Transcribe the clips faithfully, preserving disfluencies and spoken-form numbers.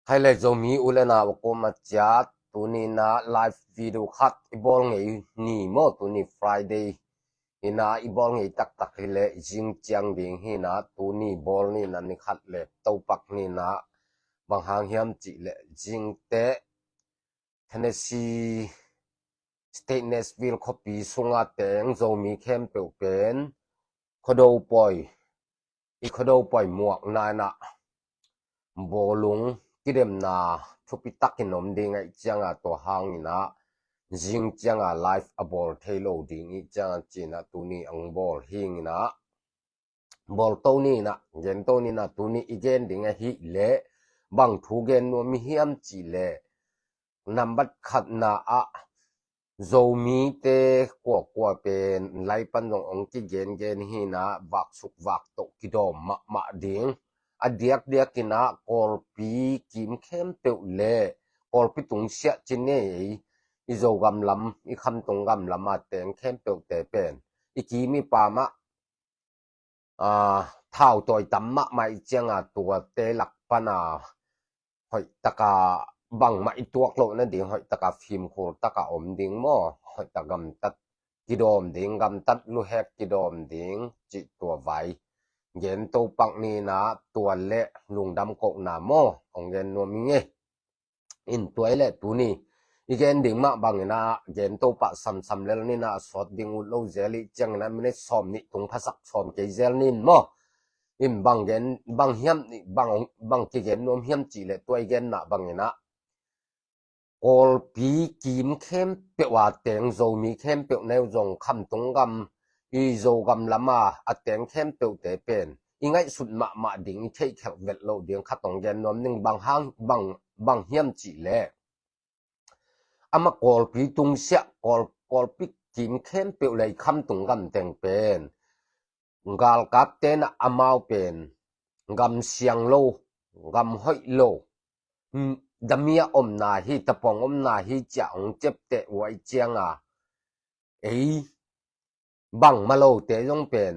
Khai le Zomi u le nau a kuamah ciat, tuni in ah live video khat i bawl ngei ni maw, tuni Friday in ah i bawl ngei taktak hi leh zing ciang ding hi in ah, tuni bawl ni in ah ni khat le topak ni in ah bang hang hiam cih leh zingteh Tennessee State Nashville khuapi sunga teng Zomi khempeuh pen Khuado pawi, i Khuado pawi muakna in ah bawlung kidemna thupi takin om ding ahih cianga, tua hangin ah zing cianga live a bawl thei lo ding ih cianga ci in ah tuni ang bawl hing in ah bawl to ni in ah gen to ni in ah, tuni i gen ding ahih leh bang thu gen nuam i hiam cih leh, nambat khatna ah Zomite kuakua pen lai pan zong ong kigengen hi in ah, vaksuk vaktoh kidawm mahmah ding. A diakdiak in ah Kawlpi kim khempeuh le Kawlpi tungsiah ci nei, i Zogam lam, i Khamtung gam lam a teng khempeuhte pen i kim i pam ah aa, thau tawi tam mahmah ih cianga tuate lak pana hoih taka bangmah i tuak loh nading hoih taka fimkhur taka om ding maw? Hoih tak gamtat kidawm ding, gamtat luhek kidawm ding cih tua vai gen to pak ni in ah, tua le lungdam kohna maw? Ong gen nuam ing e. In tua i le tuni i gen ding mah bangin ah gen to pah samsam lel ni in ah, a sawt ding ut lo zel ih ciangin ah minit sawm nih tung phasak sawm kei zel ni in maw? In bang gen, bang hiam nih, bang, bang kigen nuam hiam cih leh tua i gen mah bangin ah Kawlpi kim khempeuh a teng Zomi khempeuh neu zong Khamtung gam, i Zogam lama a teng khempeuhte pen i ngaihsut mahmah ding, i theihkhelh vet loh ding khat ong gen nuam ning. Bang hang, bang, bang hiam cih leh amah Kawlpi tungsiah, Kawl, Kawlpi kim khempeuh le i Khamtung gam teng pen galkapte in ah amau pen gam siang lo, gam hoih lo, damia omna hi, tapong omna hi cia ong ciapteh uh ih cianga, ei bangmah lote zong pen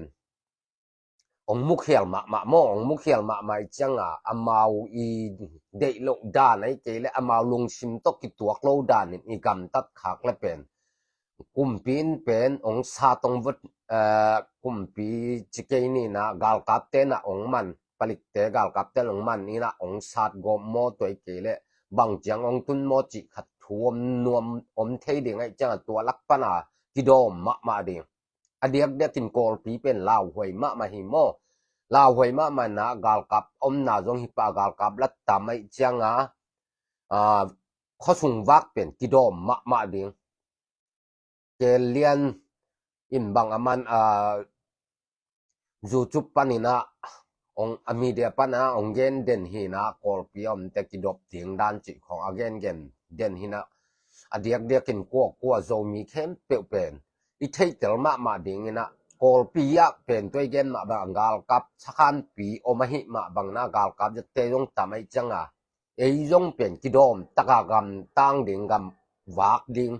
ong mukhial mahmah maw? Ong mukhial mahmah ih cianga amau i deih loh dan ahih kei leh amau lungsim tawh kituak lo danin i gamtat khak le pen kumpi in pen ong sat ong vot, eh, kumpi ci kei ni in ah galkapte in ah ong man, palikte galkapte in ong man in ah ong sat gawp maw, tua ih kei leh bang ciang ong tun maw cih khat thu om nuam, om thei ding ahih cianga tua lak pana kidawm mahmah ding. A diakdiakin Kawlpi pen lauhuai mahmah hi maw? Lauhuai mahmah in ah galkap omna zong hi pah, galkap la tam ahih cianga, ah, khuasung vak pen kidawm mahmah ding. Kel Lian in bang a man, ah, YouTube panin ah ong, a media pan ah ong gen den hi in ah, Kawlpi a omte kidop ding dan cih khawng a gengen den hi in ah, a diakdiakin kuakua Zomi khempeuh pen i theihtel mahmah ding in ah, Kawlpi ah pen tua i gen mah bang galkap sakhanpi om ahih mah bang in ah galkap ziate zong tam ahih cianga ei zong pen kidawm taka gamtang ding, gam vak ding,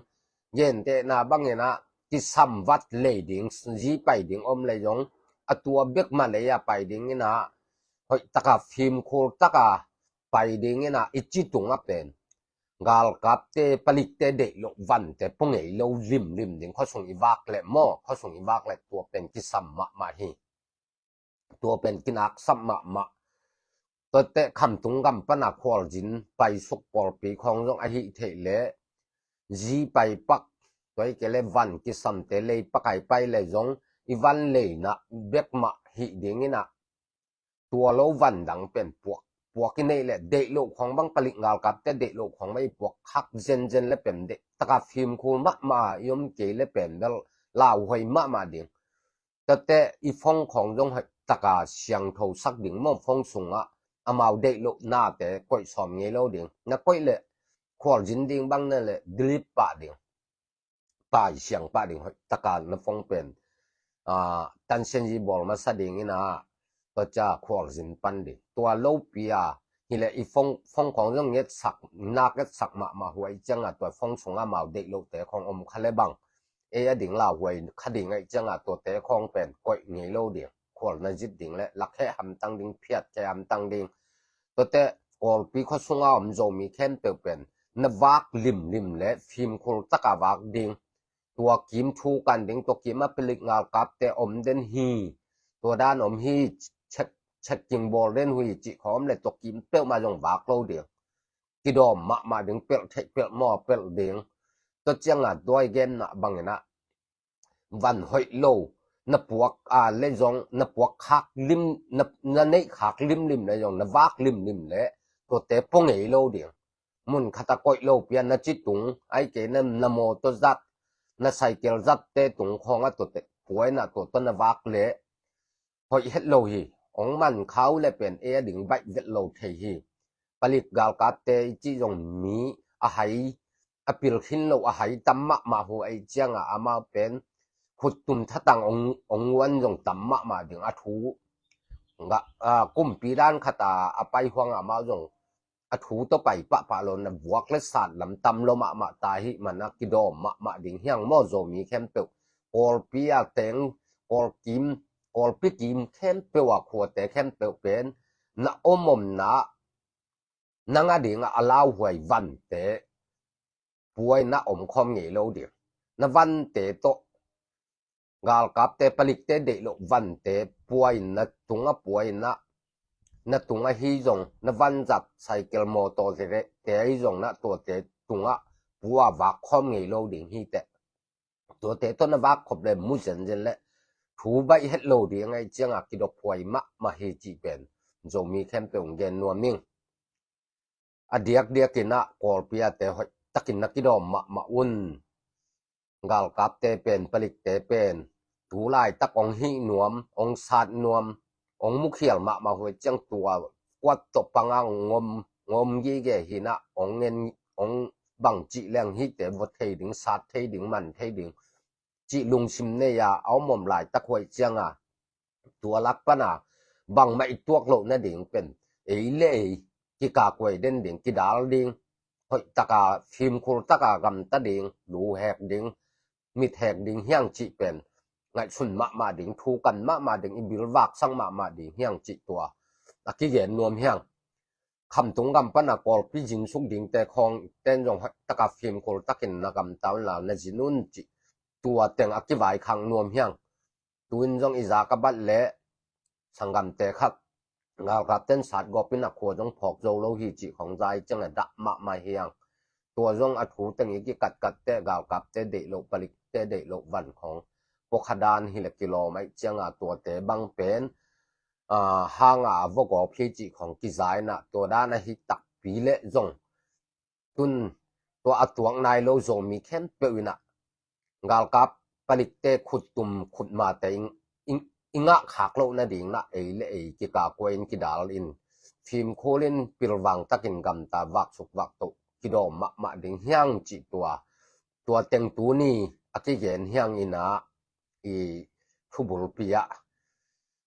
gentehna bangin ah kisam vat lei ding, zi pai ding om lei zong a tua bek mah lei a pai ding in ah hoih taka fimkhur taka pai ding in ah i ci tungah pen galkapte, palikte deih loh vante pua ngei lo limlim ding, khuasung i vak leh maw, khuasung i vak leh tua pen kisam mahmah hi. Tua pen kinaksap mahmah. Tuate Khamtung gam pana khualzin paisuk Kawlpi khawng zong ahih theih leh zi pai pak, tua ih kei leh van kisamte lei pak ai pai leh zong i van leina bek mah hih ding in ah, tua lo van dang pen puak, puak i neih leh deih loh khawng bang, palik galkapte deih loh khawng bang i puak khak zenzen leh pen deih taka fimkhur mahmah i om kei leh pen bel lauhuai mahmah ding. Tuate i phone khawng zong hoih taka siangtho sak ding maw, phone sungah amau deih loh nate koih sawm ngei lo ding. Na koih leh khualzin ding bang na leh delete pah ding, paisiang pah ding, hoih taka na phone pen, ah, tansianzi bawl masa ding in ah, tua cia khualzin pan ding. Tua lopi a hi leh i phone, phone khawng zong ngetsak, nak ngetsak mahmah huai cianga tua phone sungah amau deih lohte khawng om kha leh bang ei a ding lauhuai kha ding ahih cianga tuate khawng pen koih ngei lo ding, khual na zit ding leh lakheh hamtang ding, phiatkhe hamtang ding. Tuate Kawlpi khua sunga om Zomi khempeuh pen na vak limlim le fimkhur taka vak ding. Tua kim thu kan ding, tua kim a palik ngalkapte om den hi. Tua dan om hi, check, checking bawl den uh hi cih khawm le tua kim peuhmah zong vak lo ding. Kidawm mahmah ding, pelh theih pelh maw pelh ding. Tua cianga tua i genna bangin ah van hoih lo na puak a le zong na puak khak lim, na, na neih khak limlim le zong na vak limlim le tuate pua ngei lo ding. Mun khata koih lo pia na ci tung, ai kei na, na mawtaw zat, na cycle zatte tung khawng a tuate puaina tua tawh na vak le hoih het lo hi. Ong man khau le pen e a ding baih vet lo thei hi. Palik galkapte i cih zong mi a hai, a pil khin lo a hai tam mahmah uh aih cianga amau pen khuttum thatang ong, ong nguan zong tam mahmah ding a thu. Nga, a, kumpi dan khata a pai huang amau zong a thu tawh pai pahpah lo na vuak le sat lam tam lo mahmah ta hi mana kidawm mahmah ding hiang maw Zomi khempeuh. Kawlpi a teng, Kawlkim, Kawlpi kim khempeuh a khuate khempeuh pen na om omna nang a dingah a lauhuai vante puaina om khawm ngei lo ding. Na vante tawh galkapte palikte deih loh vante puaina tunga puaina na tunga hi zong na van zat cycle mawtaw zerehte ahi zong na tuate tunga pua vak khawm ngei lo ding hi teh. Tuate tawh na vak khop le mu zenzen le thu baih het lo ding aih cianga kidophuai mahmah hi cih pen Zomi khempeuh gen nuam ing. A diakdiakin ah Kawlpi a te hoih takin na kidawm mahmah un. Galkapte pen, palikte pen tu laitak ong hih nuam, ong sat nuam, ong mukhial mahmah uh aih ciang tua kuat tawh panga ong om, ong om gige hinah ong ngen, ong bang cih leng hihte vua thei ding, sat thei ding, man thei ding cih lungsim nei a a om om laitak uh aih cianga tua lak pana bangmah i tuak loh nading pen ei le ei kikakhuai den ding, kidal ding, hoih taka fimkhur taka gamta ding, lu hek ding, mit hek ding hiang cih pen ngaihsun mahmah ding, thukan mahmah ding, i bil vaksak mahmah ding hiang cih tua a kigen nuam hiang. Khamtung gam pana Kawlpi zingsuk dingte khawng ten zong hoih taka fimkhur takin na gamta unla na zin un cih tua teng a kivaikhang nuam hiang. Tuin zong i zak a bat le sanggamte khat galkapten sat gawpin a khua zong phawk zo lo hi cih khawng zai ciang a dah mahmah hiang. Tua zong a thu teng i kikatkat teh galkapte deih loh, palikte deih loh van khawng pawkha dan hi le kilawm aih cianga tuate bang pen, a, hanga a vua gawp hi cih khawng kizaina tua dan ahi takpi le zong tun tua a tuak nai lo Zomi khempeuh inah galkap palikte khuttum khutmate i, i, i ngah khak loh nading nah ei le ei kikakhuai in kidal in fimkhur in pilvang takin gamta vaksuk vaktoh kidawm mahmah ding hiang cih tua tua teng tuni a kigen hiang inah i thubulpi ah.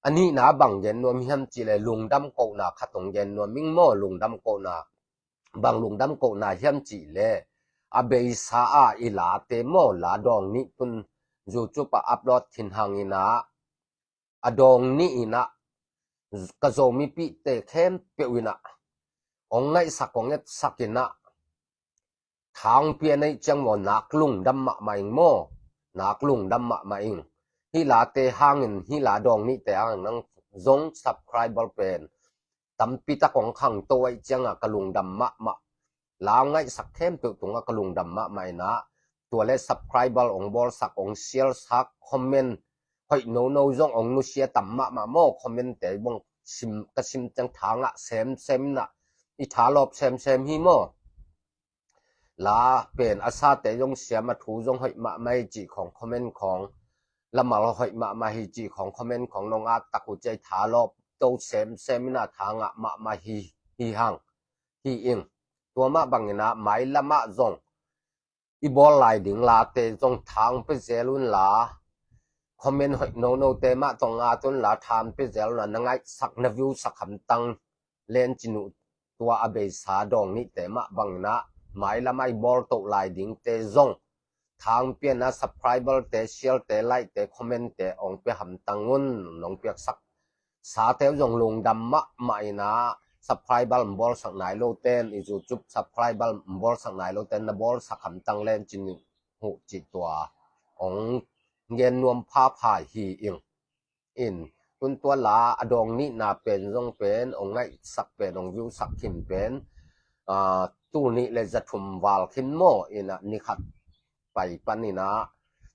A nihna bang gen nuam hiam cih le lungdam kohna khat ong gen nuam ing maw, lungdam kohna. Bang lungdam kohna hiam cih le a beisa a i late maw, la dawng nih tun YouTube ah upload khin hang inah a dawng nih inah ka Zomipihte khempeuh inah ong ngaihsak ong etsak inah thang pian aih ciang maw nak lungdam mahmah ing maw, nak lungdam mahmah ing. Hih late hangin, hih la dawng nihte hangin nang zong subscriber pen tampi tak ong khangto aih cianga ka lungdam mahmah. La ngaihsak khempeuh tunga ka lungdam mahmah inah tua le subscriber ong bawlsak, ong share sak, comment hoih nono zong ong nusia tam mahmah maw, comment te bang sim, ka sim ciang thangah semsem inah i thalawp semsem hi maw. La pen a sate zong siam, a thu zong hoih mahmah hi cih khawng comment khawng, lamal hoih mahmah hi cih khawng comment khawng nong at tak uh ciai thalawp to semsem inah thangah mahmah hi, hi hang, hi ing. Tua mah bangin ah mailam ah zong i bawl lai ding late zong thang pia zel unla, comment hoih nonote mah tawh ngat unla thang pia zel unla, na ngaihsak na view sak hamtang len cin uh. Tua a beisa dawng nihte mah bangin ah mailam ah i bawl toh lai dingte zong thang pian a subscriber te, share te, like te, comment te ong pia hamtang un. Nong piaksak sate uh zong lungdam mahmah inah subscriber bawlsak nai lo ten, i YouTube subscriber bawlsak nai lo ten na bawlsak hamtang len cin uh cih tua ong gen nuam phapha hi ing. In tun tua la a dawng nihna pen zong pen ong ngaihsak pen ong viewsak khin pen, tul nih le za thum val khin maw, in ah ni khat pai panin ah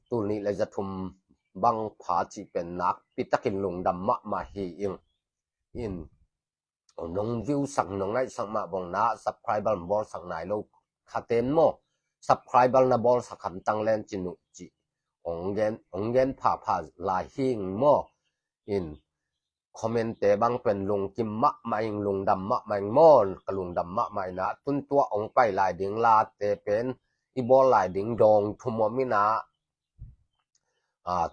tul nih le za thum bang pha cih pen nakpi takin lungdam mahmah hi ing. In nong viewsak nong ngaihsak mah bang na subscriber bawlsak nai lo khaten maw, subscriber na bawlsak hamtang len cin uh cih ong gen, ong gen phapha lai hi ing maw. In comment te bang pen lungkim mahmah ing, lungdam mahmah ing maw, ka lungdam mahmah in ah tun tua ong pai lai ding late pen i bawl lai ding dawng thum om in ah,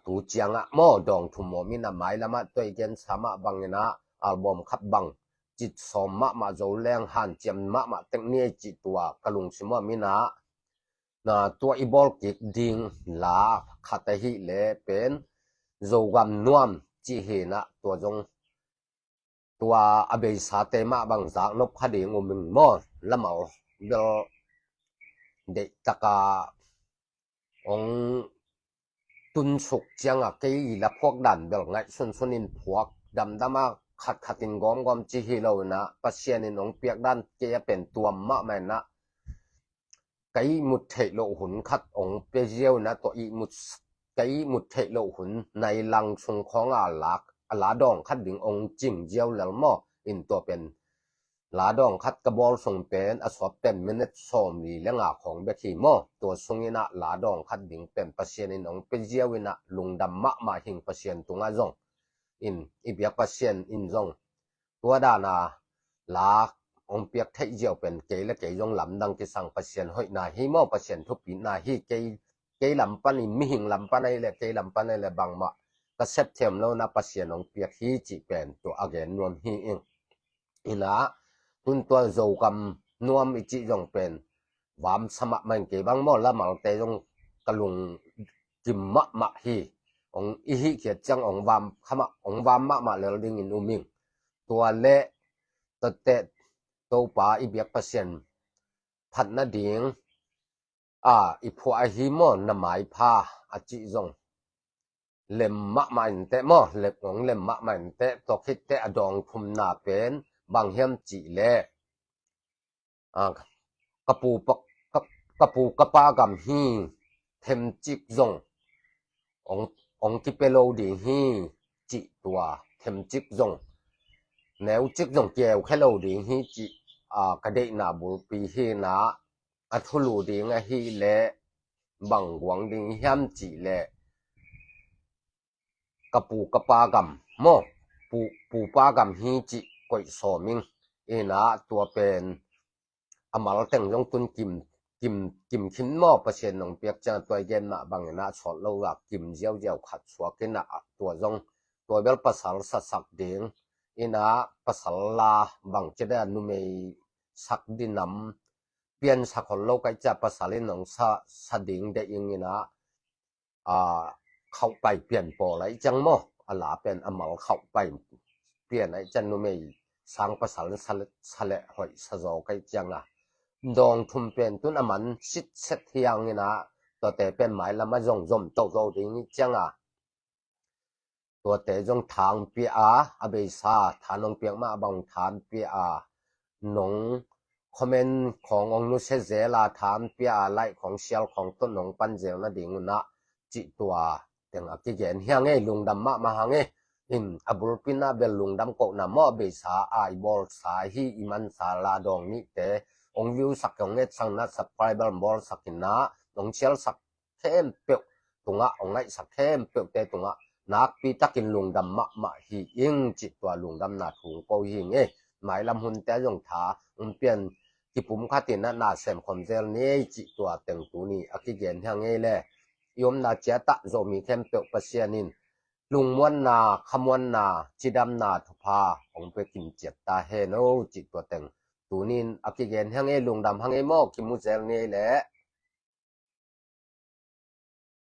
tu ciangah maw dawng thum om in ah mailamah tua i gensa mah bangin ah album khat bang, cit sawm mahmah zo leng hanciam mahmah tek ni ei cih tua ka lungsim om in ah, na tua i bawl kik ding la khat ahih leh pen Zogam nuam cih hi in ah tua zong tua a beisate mah bang zak nop kha ding um ing maw. Lamal bel deihtaka ong tunsuk ciangah kei i la phuak dan bel ngaihsunsun in phuak damdam a khatkhat in gawmgawm ci hi lo in ah Pasian in ong piak dan kei a pen tuam mahmah in ah ka ihmut theih loh hun khat ong pia ziau in ah tua ihmut, ka ihmut theih loh hun nai lang sung khawng a lak a la dawng khat ding ong cing ziau lel maw. In tua pen la dawng khat ka bawl sung pen a sawt pen minute sawmli le nga khawng bek hi maw. Tua sung in ah la dawng khat ding pen Pasian in ong pia ziau in ah lungdam mahmah hi ing Pasian tungah zong. In i biak Pasian in zong tua dan a la ong piak theih ziau pen kei le kei zong lamdang kisang Pasian hoihna hi maw, Pasian thupina hi. Kei, kei lam pan in, mihing lam pan ahih leh kei lam pan ahih leh bangmah ka sep thiam lo in ah Pasian ong piak hi cih pen tua a gen nuam hi ing. In ah tun tua Zogam nuam i cih zong pen vam sa mahmah ing, kei bang maw lamalte zong ka lungkim mahmah hi. Ong i hih khiat ciang ong vam kha mah, ong vam mahmah lel dingin um ing. Tua le tua teh Topa i biak Pasian phat nading a i phuah ahi maw, na maipha a cih zong lem mahmah in teh maw, lem, ong lem mahmah in teh. Tua khit teh a dawng thumna pen bang hiam cih leh, a, ka pu pa, ka, ka pu ka pa gam hi, themcik zong ong, ong kipia lo ding hi cih tua, themcik zong, neucik zong kiaukhia lo ding hi cih, a, ka deihna bulpi hi in ah a thulu ding ahih leh bang guang ding hiam cih leh ka pu ka pa gam maw, pu, pu pa gam hi cih koih sawm ing. In ah tua pen a mal teng zong tun kim, kim, kim khin maw, Pasian ong piak ciang tua i gen mah bangin ah sawt lo a kim ziauziau khat suak in ah tua zong tua bel pasal sasak ding. In ah pasal la bang ci dan numei sak dinam piansak hol lo ka hih ciang pasal in ong sa, sa ding deih ing in ah, a, khauhpai pian pawl ahih ciang maw, a la pen a mal khauhpai pian ahih ciang numei sang pasal in sa le, sa le hoih sa zaw ka hih ciang a. Dawng thum pen tun a man sitset hi ing in ah, tuate pen mailam a zong zom toh zo ding hi ciang a. Tuate zong thang pia a, a beisa than ong piak mah bang thang pia a, nong comment khawng ong nusia zel a, thang pia a, like khawng, share khawng tawh nong pan zel nading un ah cih tua teng a kigen hi ing ei, lungdam mahmah hi ing ei. In a bulpi in ah bel lungdam kohna maw, a beisa a i bawlsa hi, i mansa la dawng nihte ong viewsak, ong etsak in ah, subscriber bawlsak in ah, ong share sak khempeuh tungah, ong ngaihsak khempeuhte tungah nakpi takin lungdam mahmah hi ing cih tua lungdamna thu ong ko hi ing ei. Mailam hunte zong tha ong pian kipumkhat in ah na sem khawm zel ni ei cih tua teng tuni a kigen hi ing ei le. I omna ciat ah Zomi khempeuh Pasian in lungmuanna, khamuanna, cidamna thupha ong pia kim ciat ta hen aw cih tua teng tuni in a kigen hi ing ei, lungdam hi ing ei maw, kimu zel ni ei le.